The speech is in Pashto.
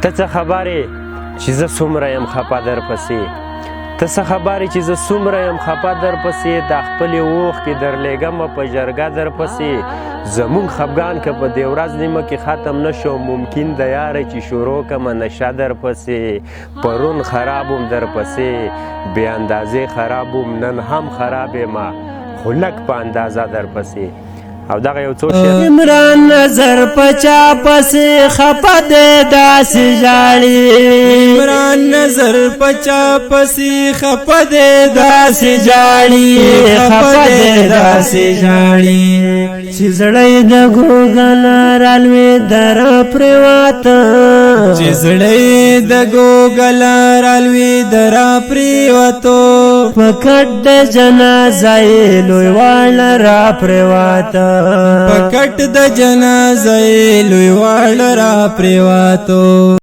ته څه خبر یې چې زه څومره یم خپه درپسې، ته څه خبر یې چې زه څومره یم خپه درپسې، دا خپلې اوښکې درلېږمه په جرګه درپسې. زمونږ خفګان که په دې ورځ نیمه کې ختم نه شو، ممکن د یاره چې شروع کمه نشه درپسې. پرون خراب وم درپسې، بې اندازې خراب وم، نن هم خراب یم خو لږ په اندازه درپسې. او دغه یو څو شعر. عمران نظر پچا پسې خپه دی داسې ژاړي، عمران نظر پچا پسې خپه دی داسې ژاړي، خپه دی داسې ژاړي. چې زړه یې د ګوګل رالوی در پرېواته، چې زړه یې د ګوګل رالوی در پرېوتو، په کټ د جنازه یې لوی واړه را پرېواته، په کټ د جنازه یې لوی واړه را پرېوتو.